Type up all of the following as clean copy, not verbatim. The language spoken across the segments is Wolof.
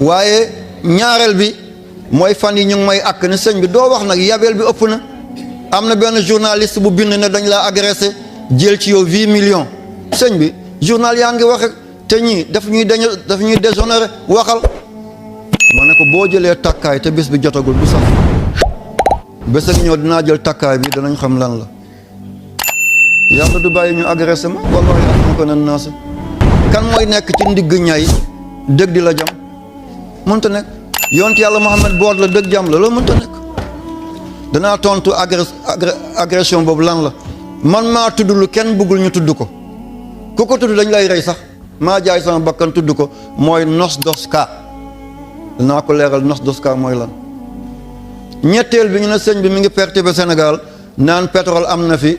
waaye ñaareel bi mooy fan yi ñu ngi may àkk ne sëñ bi doo wax nag yabeel bi ëpp na. am na benn journaliste bu bind ne dañ laa agressé jël ci yow 8 millions sëñ bi journal yaa ngi wax rek te ñii daf ñuy déshonoré waxal. ma ne ko boo jëlee takkaay te bés bi jotagul du sax bés ak ñëw dinaa jël takkaay bi danañ xam lan la. yàlla du bàyyi ñu agressé ma wallahi ak ma ko nen naa si kan mooy nekk ci ndigg ñay dëgg di la jam mënta nekk yonent yàlla Muhammad boot la dëgg jam la loolu mënta nekk. danaa tontu agression boobu lan la man maa tudd lu kenn bëggul ñu tudd ko ku ko tudd dañ lay rey sax maa jaay sama bakkan tudd ko mooy nos doska danaa ko leeral nos doska mooy lan. ñetteel bi ñu ne sëñ bi mi ngi perturber Sénégal naan pétrole am na fi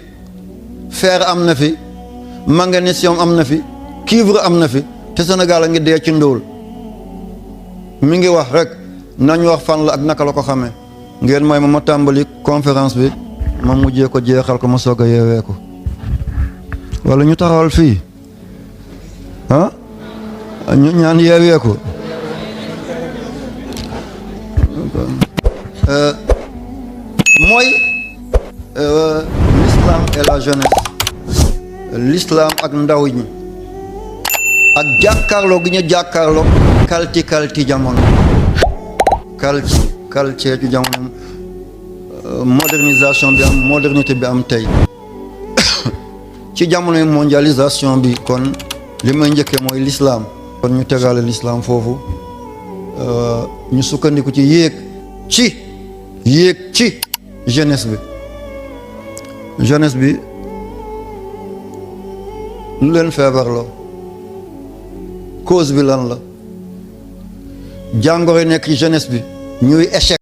fer am na fi magnésium am na fi cuivre am na fi te Sénégal a ngi dee ci ndóol mi ngi wax rek nañ wax fan la ak naka la ko xamee. ngeen mooy ma tàmbali conférence bi ma mujjee ko jeexal ko ma soog a yeewee ko wala ñu taxawal fii ñu ñaan yeewee ko mooy l'islam et la jeunesse l'islam ak ndaw ñi ak jàkkaarloo gi ñu jàkkaarloo kalti jamono kalcee ci jamono modernisation bi am modernité bi am tey ci jamonoy mondialisation bi kon li may njëkkee mooy l'islam kon ñu tegaale l'islam foofu ñu sukkandiku ci yéeg ci jeunesse bi lu leen feebarloo cause bi lan la jàngoro nekk ci jeunesse bi ñuy échec